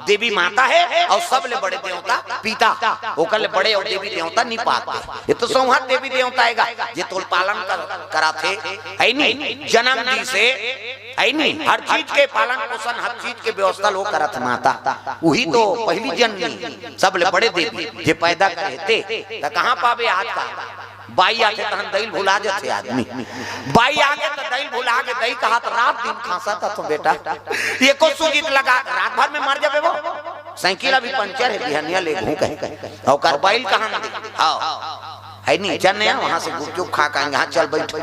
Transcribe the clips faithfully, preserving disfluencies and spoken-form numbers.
देवी माता हे अउ सबले बड़े देवता पिता, ओकर ले बड़े अउ देवी देवता नि पात हे। ये तो सौंहा देवी देवता हे गा, जे तोल पालन कर, कराथे, हे नी? जनम दिस हे, हे नी? हर चीज के पालन पोषण, हर चीज के व्यवस्था ल वो करत माता। उही तो पहिली जननी, सबले बड़े देवी, जे पैदा करे ते, त कहाँ पाबे आज का? बाई आथे तहन दई ल भुला जथे आदमी। बाई आगे त दई ल भुला गे, दई कहत रात दिन खांसत हथों बेटा, एको सूजी ल लगा, रात भर में मर जाबे वो। साइकिल अभी पंचर हे, बिहनिया लेगहूं कहे। ओकर बाई ल कहाँ दे? हाँ। हे नी, चल नया, वहां से गुपचुप खा के आएंगे। हाँ, चल बैठ।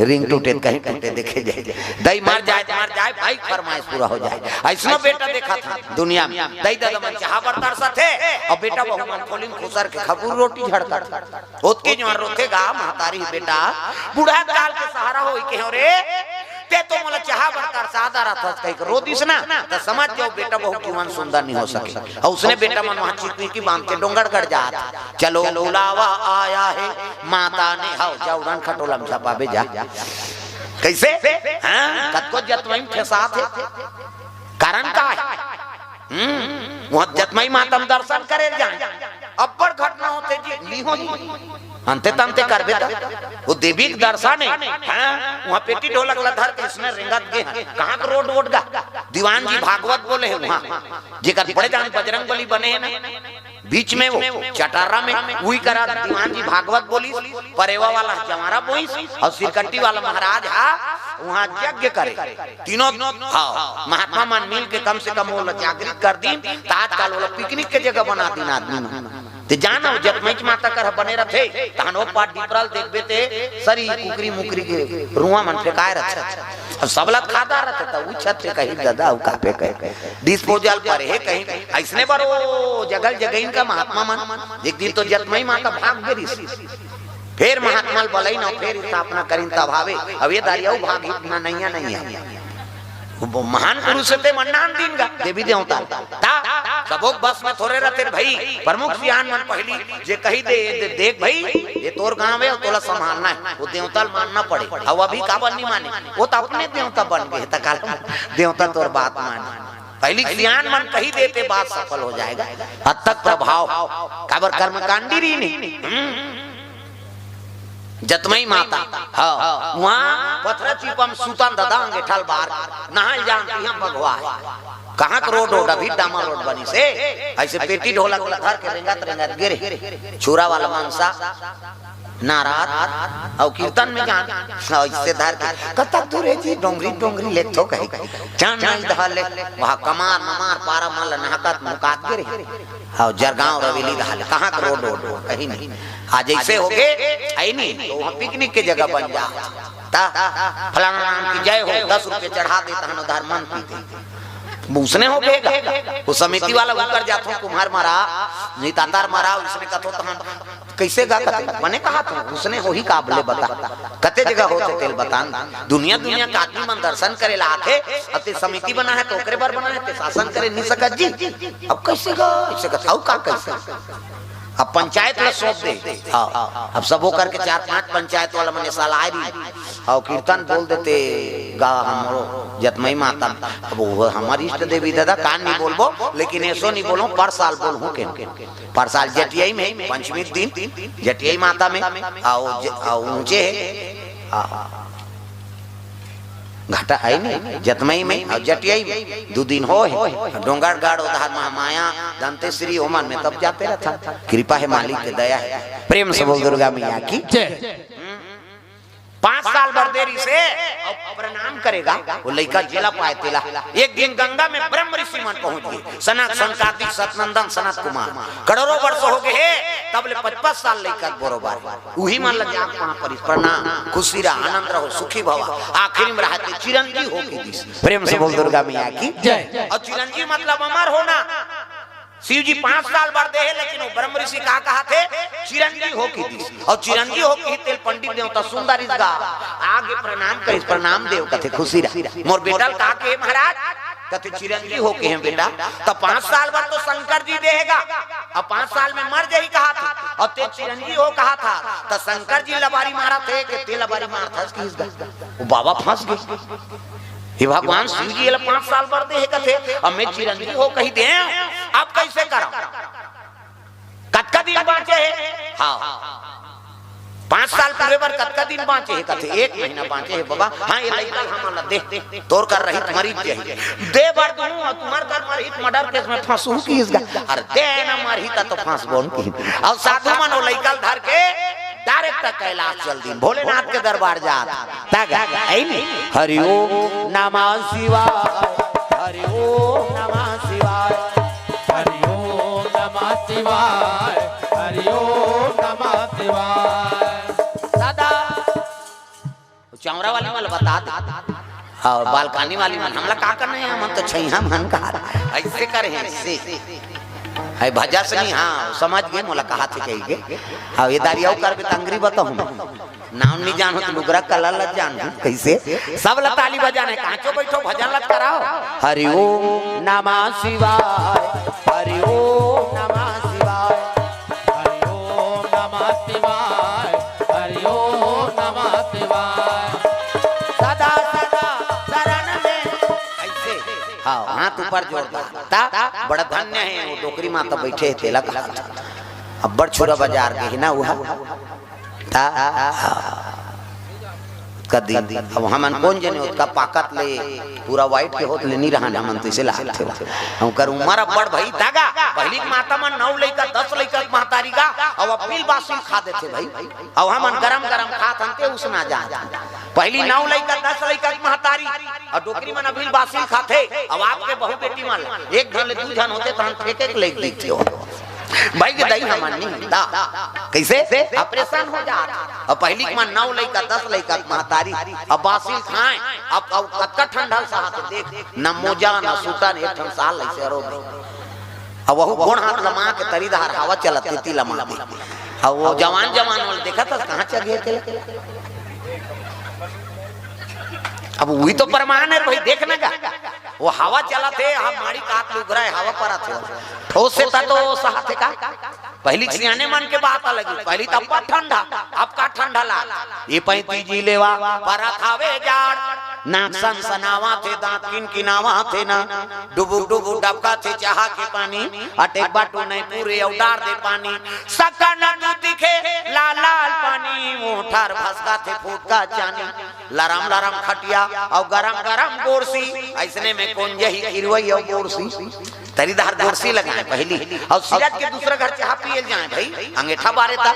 रिंग टूटे त कहीं टूटे, देखे जाए। दई मर जाए त मर जाए, भाई फरमाइश पूरा हो जाए। अइसनो बेटा देखत हंव दुनिया में, दई ददा मन चाहा बर तरसत हे अउ बेटा बहू मन कोली म खुसर के खबूर रोटी झड़कत। ओतके जुवार रोथे गा महतारी, बेटा, बूढ़ा काल के सहारा होई के हो रे, ते तो मोला चाहा बर तरसा डारत हस कहिके रो दिस ना, त समझ जाओ बेटा बहू जीवन सुंदर नि हो सके। अउ उसने बेटा मन वहां चितनी की बांध के डोंगरगढ़ जात, चलो बुलावा आया है माता ने, हव जा उड़ान खटोला में झपाबे जा। कइसे? हाँ, कतको जतमई में ठेसात हे, कारण का हे? हम्म, वहां जतमई माता म दर्शन करे जाए, अब्बड़ घटना होथे जी, नि होही। अंते तंते करबे त, वो देवी के दर्शन हे, हाँ, वहां पेटी ढोलक ला धर के इसने रेंगत गे हे, कहाँ के रोड वोड गा? दीवान जी भागवत बोले हे वहां, जेकर बड़े जान बजरंग बली बने हे ना, बीच में वो चटारा में उही करा दीवान जी भागवत बोलिस, परेवा वाला जवारा बोइस अउ सिरकट्टी वाला महाराज हा वहां यज्ञ करे। तीनों, हाँ, महात्मा मन मिल के कम से कम ओला जागृत कर दीन, त आजकल ओला पिकनिक के जगह बना दीन आदमी मन। ते जाना, जतमईच माता कर बने रथे, तहन ओ पार डिपरा ल देखबे ते सरी कुकरी मुकरी के रुआ मन फेंकाए रथे। अब सबला खादा रथे, त उछत के कही ददा, अउ कापे कहे, डिस्पोजल पर हे कहीं। अइसने बर ओ जगल जगइन का महात्मा मन, एक दिन तो जतमई माता भाग गे रिहिस, फेर महात्मा ल बलइन अउ फेर स्थापना करिन तब हावे। अब ये दारी अउ भाग ही ना नइया नइया। वो महान पुरुष ते मन्नान दिन गा देवी देवता। ता सबो बस में थोरे रथे भाई, प्रमुख सियान मन पहिली जे कही दे, दे, देख भाई, ये तोर गांव हे, तोला संभालना हे, वो देवता ल मानना पड़े। अउ अभी काबर नि माने, वो त अपने देवता बन गे, त काला देवता तोर बात माने। पहिली सियान मन कही देते, बात सफल हो जाएगा। हद तक प्रभाव, काबर कर्मकांडी रहिन। हम्म। जतमई माता, हाँ, वहाँ पथरा चिपा म सुतन ददा अंगेठा ल बार, नहाय ल जान तिहां बघवा हे। कहाँ के रोड वोड, अभी डामर रोड बनिस हे। अइसे पेटी ढोलक ल धर के रेंगत रेंगत गे रिहिस, छुरा वाला मनसा, नारद अउ कीर्तन में जान, अइसे धर के, कतक दूर हे जी, डोंगरी डोंगरी ले तो कही, चल नइ धर ले, वहाँ कमार ममार पारा मन ल नहकत मुहकात गे रिहिस। अउ जरगांव रवेली धर ले, कहाँ के रोड वोड, कहीं नहीं। आज अइसे हो गे, हे नी, त वहाँ पिकनिक के जगह बन जा। ता फलाना नाम की जय हो, दस रुपये चढ़ा दे, तहन उधार मन पीते। उसने हो गे गा। वो समिति वाला उकर जाथों, कुम्हार मरा, नितातार मरा, उसने कथों तहन कइसे गा कथे? बने कहत हंव, उसने होही काबर ले बता। कते जगह होथे तेल बतान। दुनिया दुनिया के आदमी मन दर्शन करे ला आथे, अउ ते समिति बना हे त ओकरे बर बना हे, ते शासन करे नि सकस जी। अब कइसे गा, अइसे कथे, अउ का कइसे? अब पंचायत ला सौंप दे। हाँ, अब सबो करके चार पांच पंचायत वाला मन ए साल आय रहिन, अउ कीर्तन बोल देते गा हमरो जतमई माता। अब वो हमर इष्ट देवी ददा, कान नि बोलबो, लेकिन एसो नि बोलहूं, पर साल बोलहूं के। पर साल जटियई में पंचमी के दिन जटियई माता में, अउ ज-, अउ ऊंचे हे, आ, घाटा हे नी, जतमई में अउ जटियई में दू दिन हो हे। डोंगरगढ़ उधार महामाया दंतेश्वरी ओमन में तब जाते रथन। कृपा हे मालिक के दया हे। प्रेम से बोल दुर्गा मैया की। जय। पांच साल बर दे रिहिसे अउ प्रणाम करे गा, वो लइका जेला पाय तेला। एक दिन गंगा में ब्रह्म ऋषि मन पहुंच गे, सनक सनकादिक सतनंदन सनत कुमार, करोड़ों वर्ष हो गे हे, तब ले पचपन साल लइका बरोबर। उही मन ल जाग पहा परिस, प्रणाम, खुशी रहा, आनंद रहो, सुखी भवा। आखिरी में रहा ते चिरंजीव हो के दिस। प्रेम से बोल दुर्गा मैया की। जय। अउ चिरंजीव मतलब अमर होना। शिव जी पांच साल बर दे हे, लेकिन वो ब्रह्म ऋषि का कहत हे, चिरंजीव हो के दिस। अउ चिरंजीव हो के ही तेल पंडित देवता सुंदर इस गा आगे प्रणाम करिस, प्रणाम देव कथे, खुशी रहा। मोर बेटा ल का कहे महाराज? कथे चिरंजीव हो के हे बेटा। त पांच साल बर तो शंकर जी दे हे गा, अब पांच साल में मर जाही कहत हे, अउ ते चिरंजीव हो कहत हस, त शंकर जी लबारी मारत हे के ते लबारी मारत हस किहिस गा। वो बाबा फंस गे। हे भगवान, शिव जी एला पांच साल बर दे हे कथे, अब मैं चिरंजीव हो कही दे, अब कइसे करव? कतका दिन बाँचे हे? हाँ, पाँच साल पूरे बर कतका दिन बाँचे हे? कथे, "एक महीना बाँचे हे बबा।" "हाँ, ये लइका ल हमन ला दे, तोर कर रहित मरिच जाही।" "दे बर दूँ, अउ तुम्हर कर मरही त murder case में फँसहूँ किहिस गा।" "अरे दे ना, मरही त तो फँसबो न किहिन।" अउ साधु मन ओ लइका ल धर के direct कैलाश चल दीन, भोलेनाथ के दरबार जात। तग, ऐ नी? हरि ओम नमः शिवाय, हरि ओम नमः शिवाय, हरि ओम नमः शिवाय, हरि ओम नमः शिवाय। सदा चौरा वाली मन ल बता दे। अउ बालकनी वाली मन, हमला का करना हे, हमन तो छइहा मन का अइसे करे हे, अइसे। है भजस नहीं, हाँ, समझ गे, मोला कहा थे कही के। अउ ये दारी अउ करबे त अंगरी बताहूँ। नाम नहीं जानहूँ त लुगरा कलर ल जानहूँ, कइसे? सब ल ताली बजाना हे, काँचो बइठो, भजन ल कराव। हरि ओम नमः शिवाय, हरि ओम नमः शिवाय, हरि ओम नमः शिवाय, हरि ओम नमः शिवाय। सदा सदा शरण में। अइसे। हाँ, हाथ ऊपर जोरदार। त बड़ा धन्य हे, ओ डोकरी माता बइठे हे, तेला कहा थे। अब्बड़ छुरा बजार के हे ना, उहा। त कदी, अब हमन कोन जने, ओतका पाकत ले, पूरा white के होत ले नी रहन, हमन तो अइसे लागथे। ओकर उमर अब्बड़ भई, तगा, पहिली के माता मन नौ लइका, दस लइका के महतारी गा, अउ अब बिल बासिल खा देथे भई। अउ हमन गरम गरम खात हन ते उसना जात। पहिली नौ लइका, दस लइका के महतारी, अउ डोकरी मन अभिल बासिल खाथे, अउ आपके बहू बेटी मन एक झन ले दू झन होथे, तहन फेंके के लइक दिखथे हो। भई के दई हमन नहीं ता। कइसे? Operation हो जात। अउ पहिली के मन नौ लइका, दस लइका के महतारी, अउ बासिल खाए, अब, अब कतका ठंडा ल सहाथे देख, न मोजा, न सूता, न एक ठन साल अइसे अरो। अब वहू गोड़ हाथ लमा के तरी डहर हवा चलत तेती लमा दे। अब वो जवान, जवान वाले देखत हस, कहाँ चघे थे? अब उही तो प्रमाण हे भई, देख ना गा, वो हवा चलत हे, हम माड़ी कात लुघरा हे, हवा परत हे, ठोस हे त तो सहाथे का। पहिली के सियाने मन के बात अलग हे, पहिली त अब्बड़ ठंडा, अब का ठंडा लाग। ये पैंती जी लेवा परत हवे जाड़, नाक सनसनावत हे, दाँत किनकिनावत हे ना, डुबुक डुबुक डबकत हे चाहा के पानी, अटेक बाटू नहीं पूरे अउ डार दे पानी, सकन दू दिखे लाल लाल पानी, मोठर भसकत हे फुटका चानी, लरम लरम खटिया अउ गरम गरम गोरसी, अइसने में कोन जही किरवई अउ गोरसी। तरी डहर गोरसी लगाए पहिली, अउ सिरज के दूसरा घर चाहा पिए ल जाए भई, अंगेठा बारे त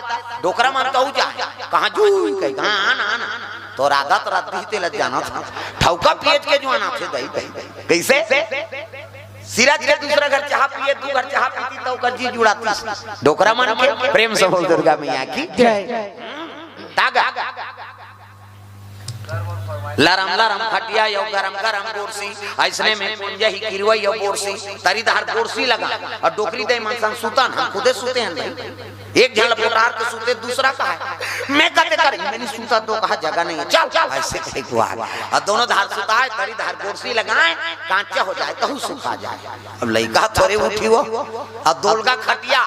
डोकरा मन तऊ जाए, कहाँ जूई कही, कहाँ आन, आन, आन। तोर आदत रद्दी तेला जानत हँव, ठउका पिएच के जुआन आथे दई, दई, दई। कइसे? सिरज के दूसरा घर चाहा पिए, दू घर चाहा पीती त ओकर जी जुड़ातिस। डोकरा मन के प्रेम से बोल दुर्गा मैया की जय। तागा। लरम लरम खटिया अउ गरम गरम गोरसी, अइसने में कोन जही किरवई अउ गोरसी, तरी डहर गोरसी लगा अउ डोकरी दई मन संग सुतन, हम खुदे सुते हन भई। एक झन ल पोटार के सुते, दूसरा कहा हे, "मैं कते करी, मैं नहीं सुता तो कहा जगह नहीं हे, चल, चल।" अइसे कहे को आगे। अउ दोनों डहर सुताए, तरी डहर गोरसी लगाए, काँचा हो जाए, तहू सुखा जाए। अब लइका थोरे उठी वो, अउ दोलगा खटिया,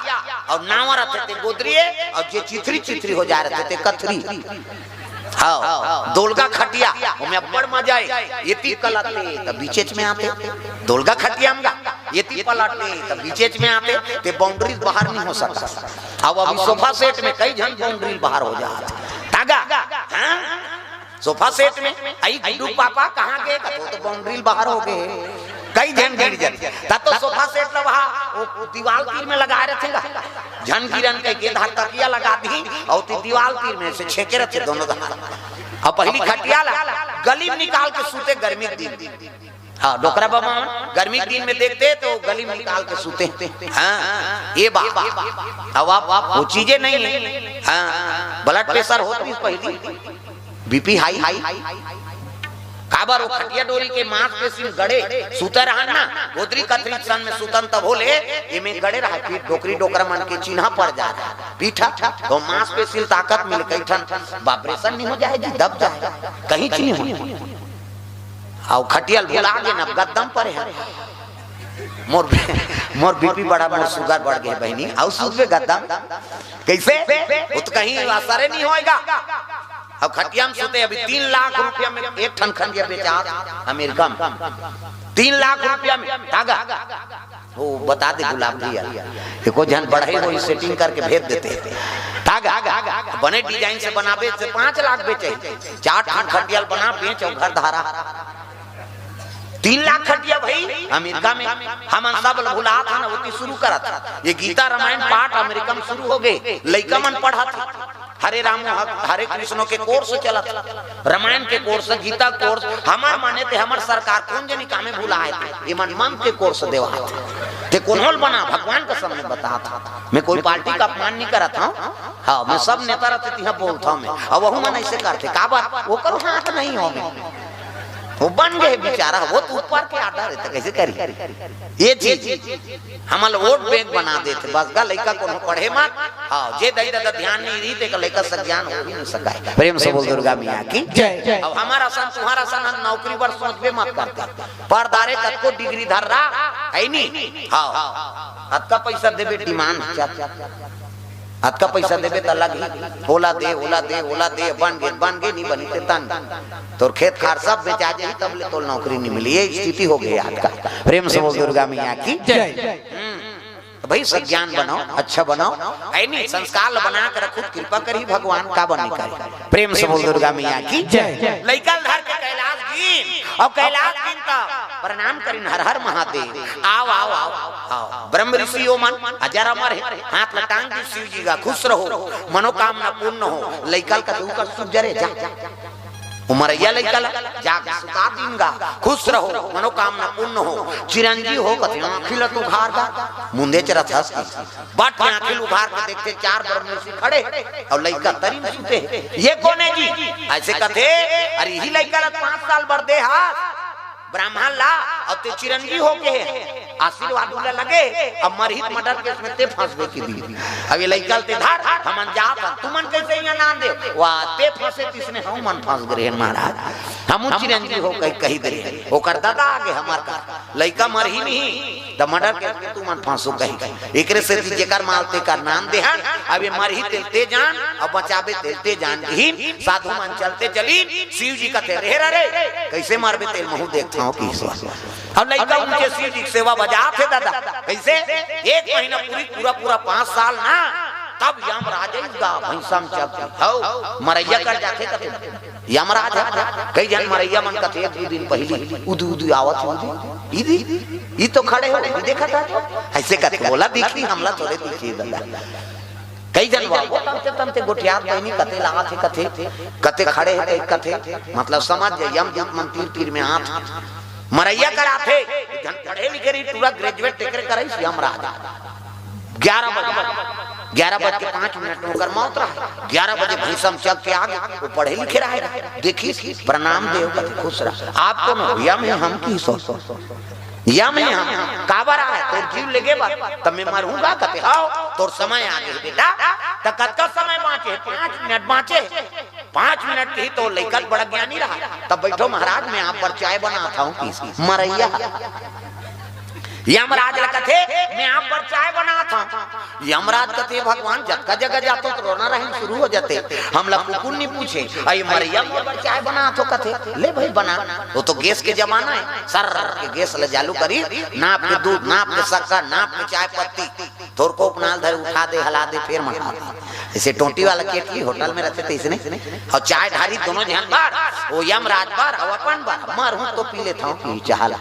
अउ नावा रथे ते गोदरी, अउ जे चिथरी चिथरी हो जाए रथे ते कथरी। हाँ, दोलगा खटिया, ओमे अब्बड़ मजा हे। एती पलटते त बीचेच में आते, दोलगा खटिया में गा, एती पलटते त बीचेच में आते, ते boundary बाहर नहीं हो सकत। अब अभी sofa set में कई झन boundary बाहर हो जात। तागा, हाँ? Sofa set में, "अई गुड्डू पापा कहाँ गे?" कथे, "वो तो boundary बाहर हो गे।" कई झन गिर जाथे। त तो sofa set ल वहाँ, वो दीवाल तीर में लगाए रथे गा। झन गिरन कहिके डहर तकिया लगा दिही, अउ ते दीवाल तीर में से छेके रथे दोनों डहर। अउ पहिली खटिया ला गली में निकाल के सुते गर्मी के दिन। हाँ, डोकरा बाबा मन गर्मी के दिन में देखते तो गली में निकाल के सुते। हाँ, ये बात। अब आप, आप वो चीजें नहीं है। हाँ, blood pressure होत रहिस पहिली, BP high, high। काबर वो खटिया डोरी के मांसपेशी गड़े सुते रहन ना, गोदरी कथरी सन में सुतन तब होले, एमे गड़े रहा पीठ, डोकरी डोकरा मन के चिन्हा पड़ जाए पीठा, तो मांसपेशी ताकत मिल कई ठन, operation नहीं हो जाए जी, दब जाए, कहीं चीज नहीं हो। अउ खटिया ल भुला गे ना, गद्दम परे हे। मोर, मोर BP बढ़ा, मोर sugar बढ़ गे बहिनी, अउ सुतबे गद्दम। कइसे? वो तो कहीं असरे नहीं होएगा। अउ खटिया में सुते, अभी तीन लाख रुपया में एक ठन खटिया बेचा अमेरिका में। तीन लाख रुपया में, तागा। वो बता दे गुलाब भैया, एको झन बढ़ई होही, सेटिंग करके भेज देते। तागा बने डिजाइन से बनाबे त पाँच लाख बेचे, चार ठन खटिया ल बना, बेच अउ घर धारा। तीन लाख खटिया भाई अमेरिका में। हमन सब ल भुलात हन, ओती शुरू करत। ये गीता रामायण पाठ अमेरिका में शुरू हो गे, लइका मन पढ़त। हरे राम, हरे कृष्ण के कोर्स चलत, रामायण के कोर्स, गीता कोर्स। हमर माने ते हमर सरकार कोन जनी कामे भुलाए थे, एमन मन के कोर्स देवात। ते कोनो ल बना, भगवान कसम में बतात। मैं कोई पार्टी का अपमान नहीं करत हूँ। हाँ, मैं सब नेता रहते तिहा बोलता हूँ मैं। अब वहू मन ऐसे करते, का बात? ओकर हाथ नहीं हो में। वो बन गए बेचारा, वो तो ऊपर के आर्डर है, तो कैसे करी? ये चीज हमन ल वोट बैंक बना देथे, बस गा लइका कोनो पढ़े मत। हाँ, जे दाई ददा ध्यान नहीं रही, तेकर लइका सज्ञान हो भी नहीं सकाय। प्रेम से बोल दुर्गा मैया की जय। अब हमर असन, तुंहर असन हम नौकरी बर सोचबे मत करते। परदारे कतको डिग्री धर रहा है नी। हाँ, अतका पैसा देबे, डिमांड, चल। अतका पैसा देबे त लगही, ओला दे, ओला दे, ओला दे, बन गे, बन गे, नहीं बनी ते तन। तोर खेत खार सब बेचा जाही, तब ले तोर नौकरी नहीं मिली। ये स्थिति हो गई आज का। प्रेम से बोल दुर्गा मैया की जय। हम्म। तो भाई, सज्ञान बनाओ, अच्छा बनाओ, है नहीं? संस्कार ल बना के रखो, कृपा करी भगवान, का बनी करी। प्रेम से बोल दुर्गा मैया की जय। लइका ल धर के कैलाश गिन, अउ कैलाश गिन त प्रणाम करिन, हर हर महादेव, आओ, आओ, आओ, आओ। ब्रह्म ऋषि ओ मन अजर अमर हे, हाथ ल टांग दी शिव जी का, खुश रहो, मनोकामना पूर्ण हो। लइका ल कथे, ओकर सुख जरे, जा, जा। वो मरइया लइका ल जाके सुता दिन गा, खुश रहो, मनोकामना पूर्ण हो, चिरंजीव हो, कथे आँखी ल तो उघार गा, मुंदे च रथस की। बट आँखी ल उघार के देखथे, चार ब्रह्म ऋषि खड़े हे अउ लइका तरी में सुते हे। ये कोन हे जी? ऐसे कथे, अरे इही लइका ल पाँच साल बर दे हस ब्राह्मण ला, अउ ते चिरंजीव हो गे हे, आशीर्वाद उला लगे, अब मरही त मर्डर केस में ते फंसबे की दी। अब ये लइका ल ते धर, हमन जात हन, तुमन कैसे यहाँ नाम दे? वाह, ते फंसे तिसने हम मन फंस गए हैं महाराज, हमू चिरंजीव हो कही, कही दे। ओकर दादा आगे हमर का लइका मरही नहीं, त मर्डर केस में तुमन फंसो कही। एकरे सेती जेकर माल तेकर नाम देहन, अब ये मरही तेल ते जान, अब बचाबे तेल ते जान, कहिन साधु मन चलते चलिन, शिव जी कथे, "रे रे रे, कैसे मरबे तेल महू देखत हूँ कि ईश्वर।" अब लइका ऊंचे शिव जी के सेवा बजात हे दादा, कैसे? एक महीना पूरी, पूरा, पूरा पाँच साल ना, तब यमराज आइस गा, भैंसा म चघ के, हौ, मरइया कर जाथे कथे। यमराज हे, कई झन मरइया मन कथे, एक दू दिन पहिली, उदू, उदू आवत हे, उदू, इदी, ई तो खड़े हो, ई देखत हे, ऐसे कथे, ओला दिखी, हमला थोड़े दिखी दादा। कई झन बाबू तमते तमते गोठियात बहिनी कते लागत हे कथे, कते खड़े हे कथे, मतलब समझ जाए, यमदूत मन तीर तीर में आत हे। मरइया कर आथे, एक झन पढ़े लिखे रही, पूरा ग्रेजुएट तेकरे कराइस यमराज। ग्यारह बजे, ग्यारह बज के पाँच मिनट में ओकर मौत रहा। ग्यारह बजे भैंसा म चघ के आगे, वो पढ़े लिखे रहा, देखिस, प्रणाम देव कथे, खुश रहा। आप कोन हो? यम हे, हम की सो यम हे हम, काबर आए? तोर जीव लेगे बर, त मैं मरहूंगा कथे। हव, तोर समय आ गे बेटा। त कतका समय बांचे? पाँच मिनट बांचे। पाँच मिनट के ही तो लइका बड़ा ज्ञानी रहा। तब बैठो महाराज, मैं आप बर चाय बनात हूँ कि मरइया। यमराज ल कथे, मैं आप बर चाय बनात हूँ। यमराज कथे, "भगवान, जतका जगह जातो त रोना रहन शुरू हो जाते, हमला कुकुर नहीं पूछे, अई मरइया मोर बर चाय बनात हो," कथे, "ले भाई बना।" वो तो गैस के जमाना हे, सर के गैस ल चालू करी, नाप के दूध, नाप के शक्कर, नाप के चाय पत्ती, थोरको उपनाल धरे उठा दे, हला दे, फेर मठा दे। ऐसे टोंटी वाला केटली होटल में रहते थे इसने, अउ चाय ढारी दोनों झन बर, वो यमराज बर, अउ अपन बर, मरहूँ तो पी लेत हूँ कि चाह ला।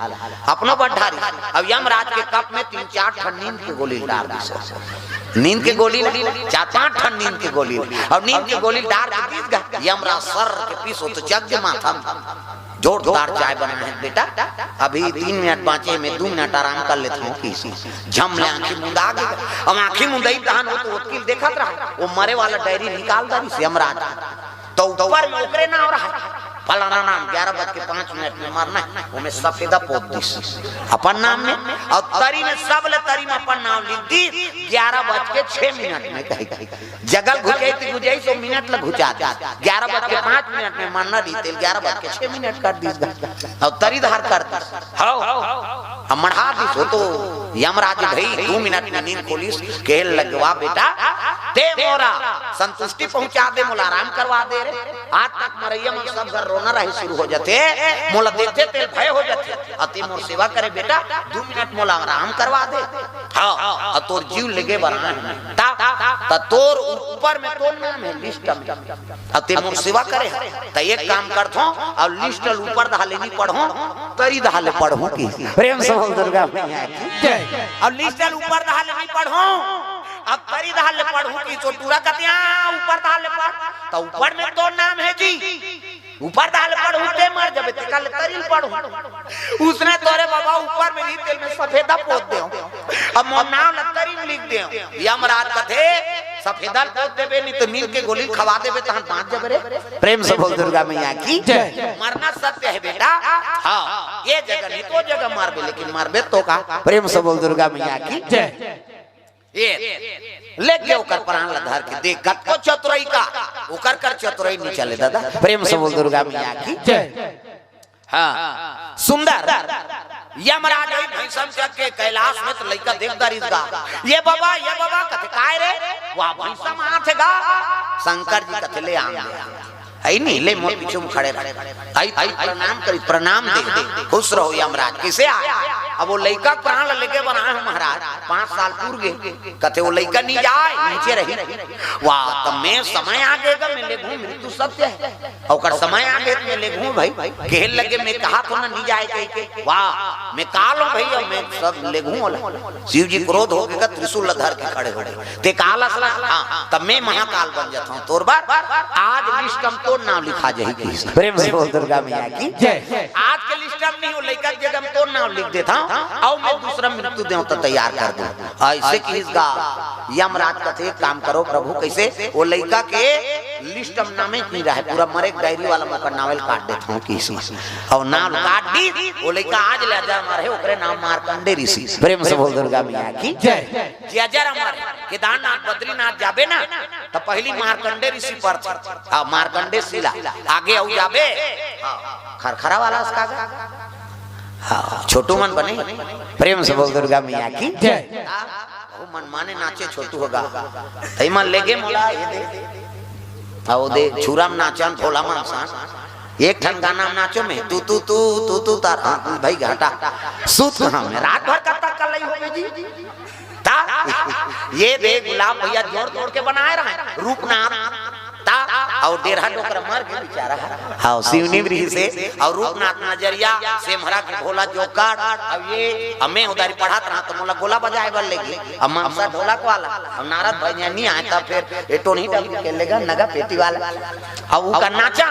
अपनो बर ढारी। अब यमराज के कप में तीन चार ठन नींद के गोली डार दिस। नींद के गोली ला, चार पांच ठन नींद के गोली ला। अब नींद के गोली डार के दिस गा, यमराज सर के पीस, वो तो चघ गे माथा में। जोरदार चाय बनाए हे बेटा, अभी तीन मिनट बांचे, मैं दू मिनट आराम कर लेत हूँ किसी। झम ले आंखी मुंदा गे। अब आंखी मुंदई तहन वो तो ओतकी ल देखत रहा, वो मरे वाला डायरी निकाल डारिस यमराज। तो ऊपर में ओकरे नाम रहा, फलाना नाम, ग्यारह बज के पाँच मिनट में मरना हे, ओमे सफेदा पोत दिस अपन नाम में, अउ तरी में, सब ले तरी में अपन नाम लिख दिस, ग्यारह बज के छह मिनट में कही, कही। जगह ल घुचाई त घुचाई, सौ मिनट ल घुचा दिस। ग्यारह बज के पाँच मिनट में मरना रहिते, ग्यारह बज के छह मिनट कर दिस गा। अउ तरी धार कर दिस। हव, अब मढ़ा दिस। वो तो यमराज भाई दू मिनट में नींद खोलिस, कहे लगे, "वाह बेटा, ते मोला संतुष्टि पहुंचा दे, मोला आराम करवा दे रे। आज तक मरइया मन सब घर रोना रहे शुरू हो जाथे, मोला देखथे तेला भय हो जाथे। अउ ते मोर सेवा करे बेटा, दू मिनट मोला आराम करवा दे। हाँ, अउ तोर जीव लेगे बर आए हंव। त, त तोर ऊपर में तोर नाम हे list में। अउ ते मोर सेवा करे हस, त एक काम करथंव, अउ list ल ऊपर डहर ले नइ पढ़ंव, तरी डहर ले पढ़हूं कि। प्रेम से बोल दुर्गा मैया की। जय। अउ list ल ऊपर डहर ले नइ पढ़ंव, अब तरी डहर ले पढ़हूं कि। तो टूरा कथे ऊपर डहर ले पढ़, त ऊपर में तोर नाम हे जी। ऊपर डहर ले पढ़हूं ते मर जबे, तेकर ले तरी ल पढ़हूं। उसने तोरे बाबा ऊपर में रही, तेला में सफेदा पोत देंव, अब मोर नाम ल तरी म लिख देंव। यमराज कथे, सफेदा ल पोत देबे, नइ त नींद के गोली खवा देबे, तहन बांच जबे रे। प्रेम से बोल दुर्गा मैया की। जय। मरना सत्य हे बेटा। हाँ, ये जगह नइ त ओ जगह मरबे, लेकिन मरबे तो का। प्रेम से बोल दुर्गा मैया की। जय। ये ले गे ओकर प्राण ल धर के, देख कतको चतुरई का, ओकर कर चतुरई नइ चले दादा। प्रेम से बोल दुर्गा मैया की। जय। हाँ, सुंदर। यमराज आई भैंसम चढ़ के कैलाश में, त लइका देख डरिस गा। ये बाबा, ये बाबा, कथे काय रे? वा भैंसम आथे गा। शंकर जी कथे ले आन दे। हइ नहीं, ले मोर पीछू में खड़े रह। आई, आई प्रणाम करी, प्रणाम दे, खुश रहो यमराज। कइसे आय? अब ओ लइका प्राण ल लेगे बर आए हंव महाराज, पांच साल पूर गे। कथे ओ लइका नइ जाय, नीचे रही। वाह, त में समय आगे गा, में लेगहूं, मृत्यु सत्य हे। अउ ओकर समय आगे त में लेगहूं भई, कहे लगे में कहत हंव ना नइ जाय कहिके। वाह, में का लंव भई, अउ में सब लेगहूं ओला। शिव जी क्रोध होगे गा, त्रिशूल ल धर के खड़े हो गे। ते काल अस ला, हाँ, त में महाकाल बन जाथंव तोर बर। आज list म तोर नाम लिखा जाही किहिस। प्रेम से बोल दुर्गा मैया की। जय। आज के list म नहीं, ओ लइका के जगह म तोर नाम लिख देथंव, अउ में दूसरा मृत्यु देवता तैयार कर दूं। अइसे किहिस गा। यमराज कथे, एक काम करो प्रभु, कइसे? ओ लइका के list म नामे नइ रहे, पूरा मरे के डायरी वाला म ओकर नामे ल काट देथंव किहिस। अउ नाम काट दिस, ओ लइका आज ले अजर अमर हे, ओकरे नाम मार्कंडे ऋषि। प्रेम से बोल दुर्गा मैया की। जय। जे अजर अमर हे, केदारनाथ, बद्रीनाथ जाबे ना, त पहिली मार्कंडे ऋषि परथे। हाँ, मार्कंडे शिला। आगे अउ जाबे, हाँ, खरखरा वाला अस का गा। हाँ, छोटू मन बने। प्रेम से बोल दुर्गा मैया की। जय। हाँ, ओ मनमाने नाचे छोटू हो गा। तइ मन लेगे मोला, ये दे। अउ दे, छुरा म नाचन, भोला मनसा। एक ठन गाना म नाचो में, तू, तू, तू, तू, तू, तार, हाँ, भई घाटा। सूत कहाँ में? रात भर कब तक कलई होगे जी? ता, ये दे गुलाब भैया जोड़ तोड़ के बनाए रहे, रूपनाथ। ता, अउ डेरहा डोकरा मर गे बेचारा। हाँ, शिवनी ब्रिज से, अउ रूपनाथ नजरिया, सेमहरा के भोला जोकड़, अउ ये, अमे उधारी पढ़त रहा त मोला गोला बजाए बर लेगे, अउ मनसा ढोलक वाला, अउ नारद भैया नइ आय, त फेर ए टोनी टोनी के लेगा नगा पेटी वाला, अउ ओकर नाचा,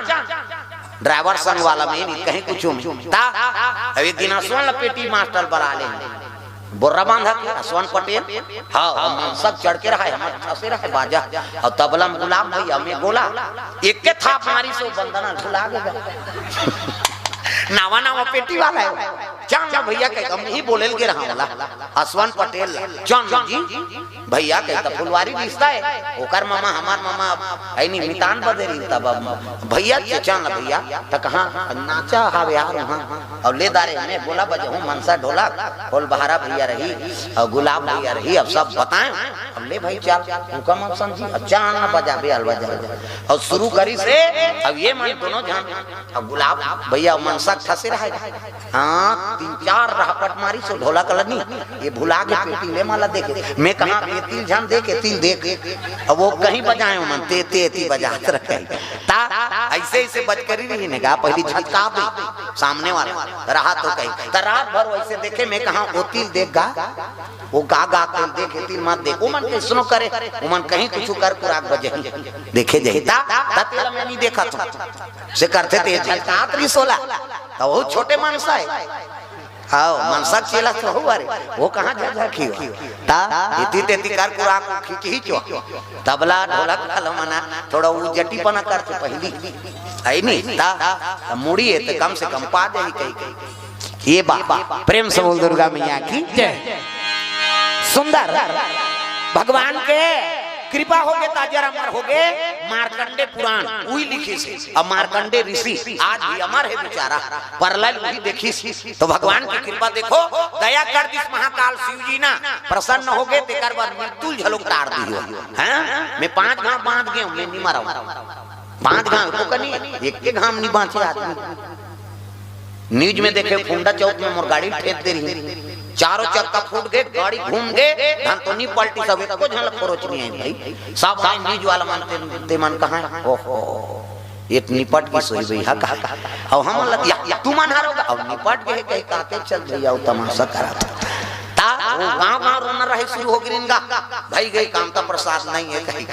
ड्राइवर संग वाला में नइ कहीं कुछू में। ता, अउ एक दिन असवन ल पेटी मास्टर बला ले। बोर्रा बांधा के, असवन पटेल। हाँ, हम मनसा चढ़ के रहा, हमर फंसे रहा बाजा। अउ तबला म गुलाब भैया, में गोला। एके थाप मारिस ओ बंदना ल भुला गे गा। नावा नावा पेटी वाला हे। चल ना भैया कहिके, हम ही बोले ल गे रहा वाला। असवन पटेल ला। चल ना जी। भैया कहिके त फुलवारी रिश्ता हे। ओकर ममा, हमर ममा, अइनी मितान बदे रही तब अब भैया के चल ना भैया। त कहाँ नाचा हावे यार वहाँ। अउ ले दारे में गोला बजाहूँ, मनसा ढोलक, खोल बहारा भैया रही, अउ गुलाब भैया रही, अब सब बताए। अब ले भाई चल, हुकम अब समझी, अब चल ना बजाबे, अलवा जा। अउ शुरू करिस हे, अब ये मन दोनों झन, अब गुलाब भैया मनसा के फंसे रहे। हाँ, तीन चार रहपट मारिस ओ ढोलक ल नी, ये भुला गे पेटी ले मला देखे। में कहाँ पेटी ल झन देखे, तिल देख। अब ओ कहीं बजाए मन, ते, ते, ती बजात रहे। ता, अइसे, अइसे बचकरी रही ने गा, पहिली झटका दे, सामने वाला, रहा तो कहीं। त रात भर वइसे देखे, में कहाँ ओ तिल देख गा, ओ गा गा के देखे, तिल मत देख, ओमन कइसनो करे, ओमन कहीं कुछू कर कुराक बजही, देखे जाही। ता, ता तेला में नइ देखत हूँ, से करथे ते झटकात रहिस ओला, त ओ छोटे मनसा हे। हव, मनसा के चेला तो हव रे, ओ कहाँ झकझकी हो। ता, एती तेती कर कुराक खींचही चो। तबला, ढोलक वाला मना, थोड़ा ओ जटीपना करथे पहिली। अइ नी, ता, मुड़ी हे त कम से कम पा जाही कहिके। ये बा, प्रेम से बोल दुर्गा मैया की जय। सुंदर भगवान के कृपा होगे त अजर अमर होगे। मार्कंडे पुराण उही लिखिस हे, अउ मार्कंडे ऋषि आज भी अमर हे बेचारा, परलय उही देखिस। तो भगवान के कृपा देखो, दया कर दिस महाकाल शिव जी ना, प्रसन्न होगे, तेकर बाद मृत्यु ल घलोक टार दिस। हाँ, मैं पांच घांव बांध गेंव, मैं नी मरंव। पांच घांव तो कनी, एक के घांव नी बांचे आदमी। न्यूज में देखे, फुंडा चौक में मोर गाड़ी ठेक दे रही, चारों चक्का फूट गे, गाड़ी घूम गे, धन तो नी पलटी, सब एको झन ल खरोच नी आई भाई। सब भाई न्यूज वाला मन ते, ते मन कहाँ हे? ओहो, एक निपट के सोई भैया का। अब हम लग, या, या, तू मन हारोगा, अब निपट गए कहीं काते चल भैया, वो तमाशा करा था। ता वो गांव गांव रोना रहे शुरू हो गिरिन गा, भाई गई काम तो प्रसाद नहीं है कहीं।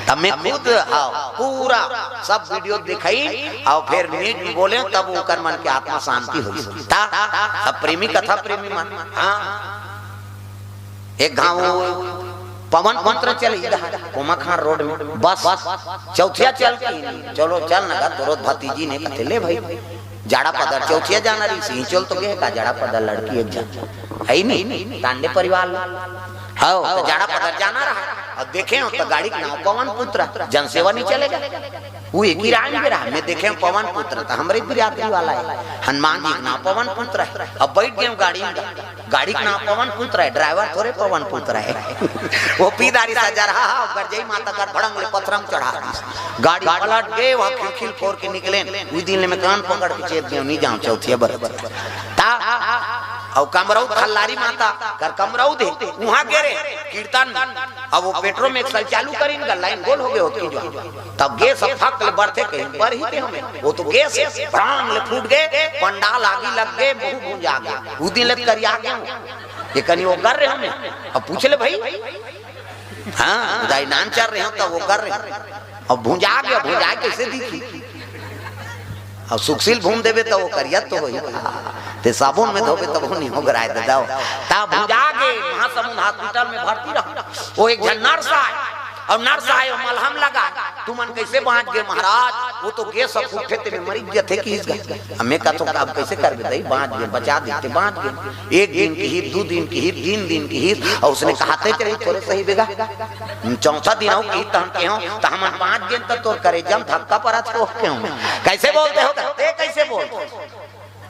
तब मैं खुद, हाँ, पूरा सब वीडियो दिखाई और फिर न्यूज में बोले, तब ओकर मन के आत्मा शांति होई। ता, तब प्रेमी कथा प्रेमी मन, हाँ। एक घांव पवन पुत्र चल इधर कोमाखान रोड में बस चौथिया चल के, चलो चल न गा, तोरो भतीजी ने कथे, ले भाई, जाड़ा पदर चौथिया जाना रही, सिंचोल तो गए का जाड़ा पदर लड़की एक जन है ही नहीं, तांडे परिवार ला। हाँ, तो जाड़ा पदर जाना रहा, अब देखे हो तो गाड़ी के नाम पवन पुत्र, जनसेवा नहीं चलेगा। वो एक ही राम के रहा, मैं देखे पवन पुत्र, तो हमरे बिरादरी वाला है, हनुमान जी के नाम पवन पुत्र है। अब बैठ गए गाड़ी में, गाड़ी के नाम पवन पुत्र है, ड्राइवर थोड़े पवन पुत्र है। वो पीदारी सजा रहा, हाँ, गरजई माता कर भड़ंग ले पथरम चढ़ा दी। गाड़ी पलट गए, वहाँ खिड़की फोड़ के निकले। उस दिन ले मैं कान पकड़ के चेत गए, नहीं जाऊँ चौथिया बरत। ता, और कमरौद खल्लारी माता कर कमरौद है, वहाँ गे रे कीर्तन। अब वो पेट्रोल में एक साल चालू करीन का लाइन गोल हो गए होती जो। तब गैस अब फक ले बढ़ते कहीं पर ही थे हमें। वो तो गैस भड़ांग ले फूट गए, पंडाल आगी लग गए, मुंह भूंजा गया। उस दिन ले करिया गया हूँ। ये कनी वो कर रहे हमें। अब पूछ ले भाई। हाँ, दाई नान चल रहे हो तब वो कर रहे हो। अब भूंजा गया, भूंजा कैसे दिखी? अब सुखशील भून देबे त वो करिया तो होही। ते साबुन में धोबे तब वो नहीं होगराय दे दो। ता भूंजा गे महासमुंद हॉस्पिटल में भर्ती रहा। वो एक झन नर्स आय, और नर्स आय, वो मलहम लगा। तुमन कैसे बांच गे महाराज? वो तो गैस फूटे ते में मरी जथे कि इस गा। हमें का तो अब कैसे करबे दई, बांच गे, बचा देते, बांच गे। एक दिन की ही, दो दिन की ही, तीन दिन की ही, और उसने कहाते चले थोड़े सही बेगा। चौथा दिन हो की तहन के हो, त हमन बांच गेन त तोर करेजा म धक्का परत हो के हो। कैसे बोलते हो? ते कैसे बोलते हो?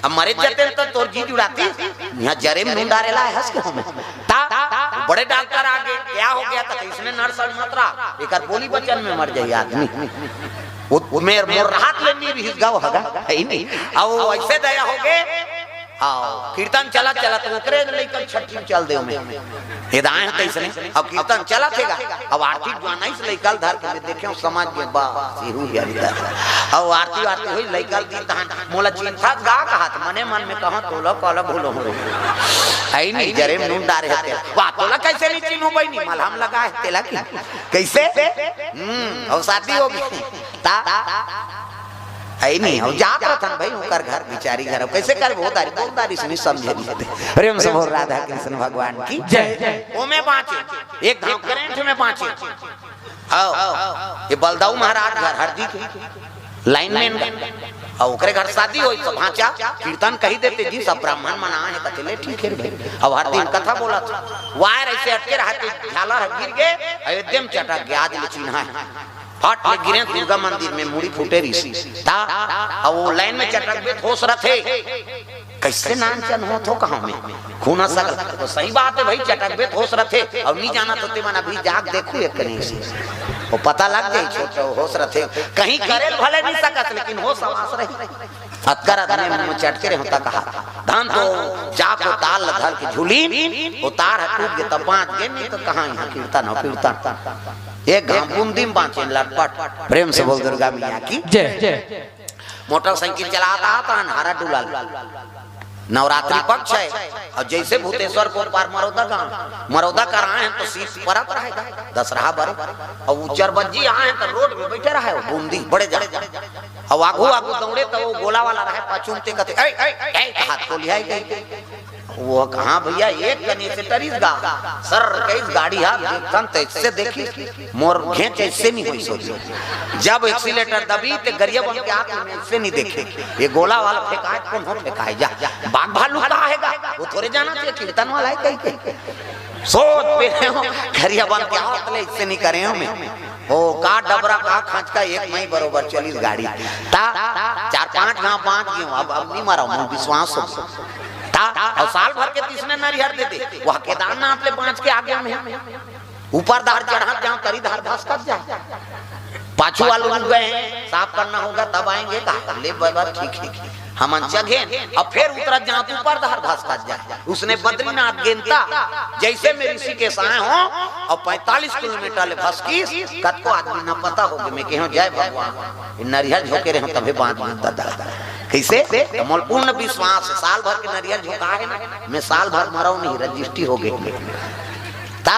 अब मरे जते त तोर जी जुड़ाती, यहाँ जरे में नून डारे ला हंस के हो मैं। ता, बड़े डॉक्टर आ गए, क्या हो गया? त इसने नर्स मत रहा, एकर बोली वचन में मर जाई आदमी। वो, वो मेर, मोर राहत ले नी रहिस गा, हगा, है ही नहीं। अब वो ऐसे दया हो गए, आओ, कीर्तन चलत चलत ओकरे लइकन छट्ठी में चल देव में। ये दाएं ह तइसने। अब कीर्तन चलत हे गा। अब आरती गाना इस लइका ल धर के मैं देखे हूँ, समझ के बस, ये हुई अभी तक। अब आरती वारती हुई, लइका ल दी तहन मोला चिंता गा कहत, मने मन में कहो, "तोला काला भूलो हो रे।" आई नहीं, जरे में नून डारे हते। वाह, तोला कैसे नहीं चिन्हू बहिनी? मलहम लगा है तेला की। कैसे? हम्म, अब शादी हो गई। ता, आई नहीं, अब जात रतन भाई, ओकर घर, बिचारी घर, अब कैसे करबो? दारी, बहुत दारी सुनी, समझे नहीं थे। प्रेम से बोल राधा कृष्ण भगवान की जय। ओमे बाँचे, एक घाव करंट में बाँचे। आओ, ये बलदाऊ महाराज घर हरदी के लाइन में, और ओकरे घर शादी होई, तो भांचा कीर्तन कही देते जी, सब ब्राह्मण मना है, कथे ले ठीक है रे भाई। अब हर दिन कथा बोला था, वायर ऐसे अटके रहते, झालर गिर गए, अयोध्या में चटक गया, आज ले चिन्हा है। फट ले गिरे दुर्गा मंदिर में, मुड़ी फूटे रही। ता, अब वो लाइन में चटकबे त होश रथे। कैसे नानचन हो थो कहाँ में? खूना सकल। तो सही बात है भाई, चटकबे त होश रथे। और नहीं जाना तो ते मन अभी जाग देखू एक कने से। वो पता लग जाई, छोट होश रथे। कहीं करे भले नहीं सकत, लेकिन होश आवास रही। अतकर आदमी में चटके रहे होता कहा। धान तो जाको ताल धर के झूली, वो तार ह टूट गए तब बाँच गए, नहीं तो कहाँ यहाँ कीर्तन हो कीर्तन। एक घाम बूंदी में बाँचे लटपट। प्रेम से बोल दुर्गा मैया की जय। मोटरसाइकिल चलाता आता है, हरा डुलाल। नवरात्रि पक्ष है, और जैसे भूतेश्वर को पार मरौदा गांव, मरौदा कर आए हैं तो शीत परत रहेगा, दशहरा बरे, और उज्जर बज्जी आए हैं तो रोड में बैठे रहे, बूंदी बड़े जा, और आगू आगू दौड़े तो वो गोला वाला रहे, पाछू में ते कहते, "ए, ए, ए," हाथ को लिया, "ए, ए।" वो कहाँ भैया, एक कनी से टरिस गा, सर कइस गाड़ी हा, देखन त ऐसे देखी, मोर घेंच ऐसे नहीं हुई सोची। जब एक्सीलेटर दबी ते गरिया बन के आके मैं ऐसे नहीं देखे। ये गोला वाला फेंकाए, कौन हो फेंकाए जा? बाघ भालू का आएगा? वो थोड़े जाना चाहिए, कीर्तन वाला है कहीं के। सोच पे रहे हो, घरिया बन के आवत ले, इससे नहीं करे हो मैं। ओ, का डबरा, का खचका, एक मई बरोबर चलिस गाड़ी। ता, चार पांच घाव बांच गे हो, अब, अब नहीं मरा, मोर विश्वास हो। ता, अउ साल भर के तइसने नरिहर दे दे, वह केदारनाथ ले बांच के आगे में। ऊपर धार चढ़त जाओ, तरी धार धसकत जाए। पाछू वाले रुक गए, साफ करना होगा तब आएंगे, कहा, "ले बाबा, ठीक है।" हम अंचा घेन, अब फिर उतरत जाओ तो ऊपर धार धसकत जाए। उसने बद्रीनाथ गेंता, जैसे मैं ऋषिकेश आए हो, और पैंतालीस किलोमीटर ले भसकीस, कतको आदमी ना पता होगे, मैं कहे हो, "जय भगवान, ये नरिहर झोंके रहे हो, तभे बांच गेंता दादा।" कैसे? तो मोर पूर्ण विश्वास है, साल भर के नरिहर झोंका है ना, मैं साल भर मरव नहीं, रजिस्ट्री हो गई। ता,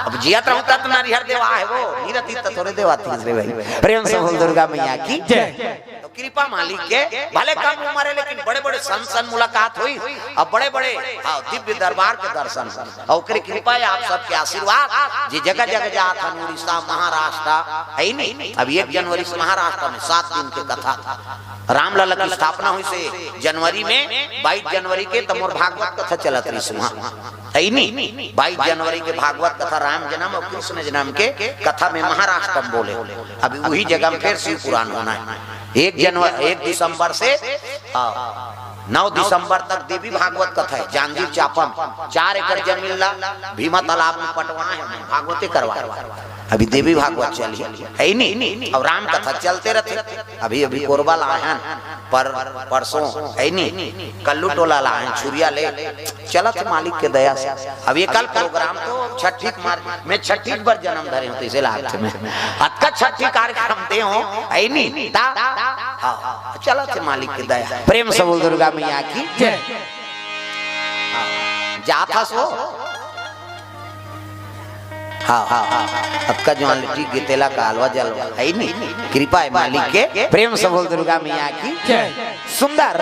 अब जियत रहूं ता तो नरिहर देवा है वो, नहीं रहती तो थोड़े देवा थी रे भाई। प्रेम से बोल दुर्गा मैया की जय। तो कृपा मालिक के, भले कम उम्र है लेकिन बड़े-बड़े संत संग मुलाकात होई, अब बड़े-बड़े, हाँ, दिव्य दरबार के दर्शन, और ओकरे कृपा है आप सबके आशीर्वाद, जे जगह-जगह जात हन, उड़ीसा, महाराष्ट्र, है नहीं? अब एक जनवरी से महाराष्ट्र में सात दिन के कथा, रामलला की स्थापना होइस हे जनवरी में, बाईस जनवरी के त मोर भागवत कथा चलत रहिस उहाँ। है नी? बाईस जनवरी के भागवत कथा, राम जन्म और कृष्ण जन्म के कथा में महाराष्ट्र में बोले। अभी वही जगह में फिर शिव पुराण होना है। एक जनवरी, एक दिसंबर से, हाँ, नौ दिसंबर तक देवी भागवत कथा है। जांजगीर चांपा में चार एकड़ जमीन ला भीमा तालाब में पटवाए हैं, भागवते करवाए। अभी देवी भागवत चली है नी, और राम कथा चलते रहते। अभी, अभी कोरबा ला आए हैं, पर परसों है नी, कल्लू टोला ला आए हैं, छुरिया ले। चलत हे मालिक के दया से। अब ये कल प्रोग्राम तो छठी के मार, मैं छठी के बर जन्म धरे हूँ, तो इसे लागत हे मैं। अतका छठी कार्यक्रम दे हूँ, है नी? ता, हाँ, चलत हे मालिक के दया। प्रेम से बोल दुर्गा मैया की जय। हाँ, जात हस वो। हाँ, हाँ, हाँ, हाँ। अतका जुआन ले टिक गे तेला का अलवा जलवा, है नी? कृपा है मालिक के। प्रेम से बोल दुर्गा मैया की जय। सुंदर।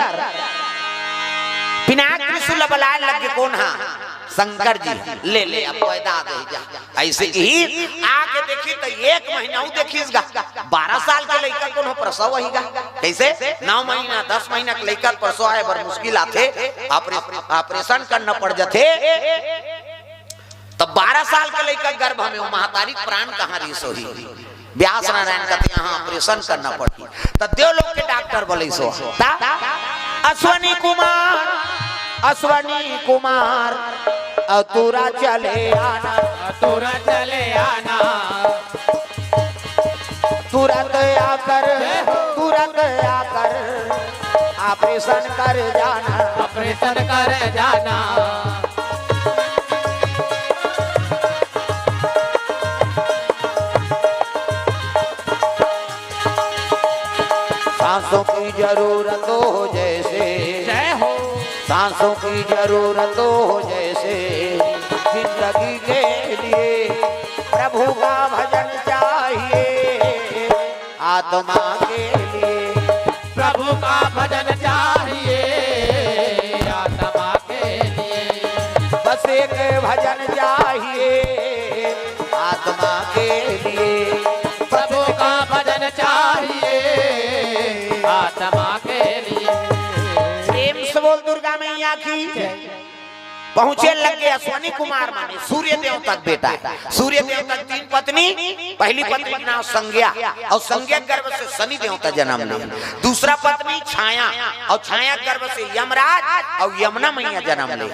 पिनाक त्रिशूल बलाय लग गे कोन हा? शंकर जी। ले, ले, अब पैदा दे जा। ऐसे ही आके देखी तो एक महीना वो देखिस गा। बारह साल के लइका कोनो प्रसव होही गा। कैसे? नौ महीना, दस महीना के लइका प्रसव आए बर मुश्किल आथे, ऑपरे-, ऑपरेशन करना पड़ जाथे। तब बारह साल के लइका गर्भ में वो महतारी प्राण कहाँ रिहिस होही? व्यास नारायण कहते, "यहाँ ऑपरेशन करना पड़ही।" त देव लोग के डॉक्टर बोले सो, ता अश्वनी कुमार, अश्वनी कुमार, अतुरा चले आना, अतुरा चले आना, तुरंत आकर, तुरंत आकर ऑपरेशन कर जाना, ऑपरेशन कर जाना। सांसों की जरूरत हो जैसे, जय हो। सांसों की जरूरत हो जैसे, जिंदगी के लिए प्रभु का भजन चाहिए। आत्मा के लिए प्रभु का भजन चाहिए, आत्मा के लिए बस एक भजन चाहिए, आत्मा के लिए प्रभु का भजन चाहिए, आत्मा के लिए। प्रेम से बोल दुर्गा मैया की। पहुंचे लग गे अश्वनी कुमार माने सूर्य देवता के बेटा हे। सूर्य देवता के तीन पत्नी, पहली पत्नी के नाम संज्ञा, और संज्ञा के गर्भ से शनि देवता जन्म ले। दूसरा पत्नी छाया, और छाया के गर्भ से यमराज और यमुना मैया जन्म ले।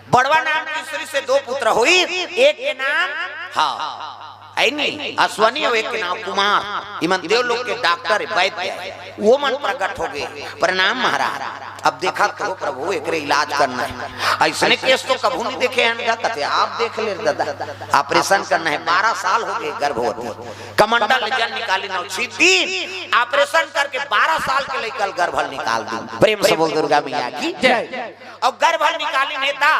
बड़वा नाम की स्त्री से दो पुत्र होइस, एक के नाम, हाँ, है नी, अश्वनी, और एक के नाम कुमार। इमन देव लोग के डॉक्टर हे, वैद्य हे, वो मन प्रकट हो गे। प्रणाम महाराज। अब देखा तो प्रभु, एकरे इलाज करना हे। अइसने केस तो कभू नहीं देखे हन गा, कहते, "आप देख ले दादा, ऑपरेशन करना हे।" बारह साल हो गे गर्भवती, कमंडल जल निकाली नौ छिद्दी, ऑपरेशन करके बारह साल के लइका ल गर्भ ल निकाल दी। प्रेम से बोल दुर्गा मैया की जय। अउ गर्भ ल निकालिन हे ता,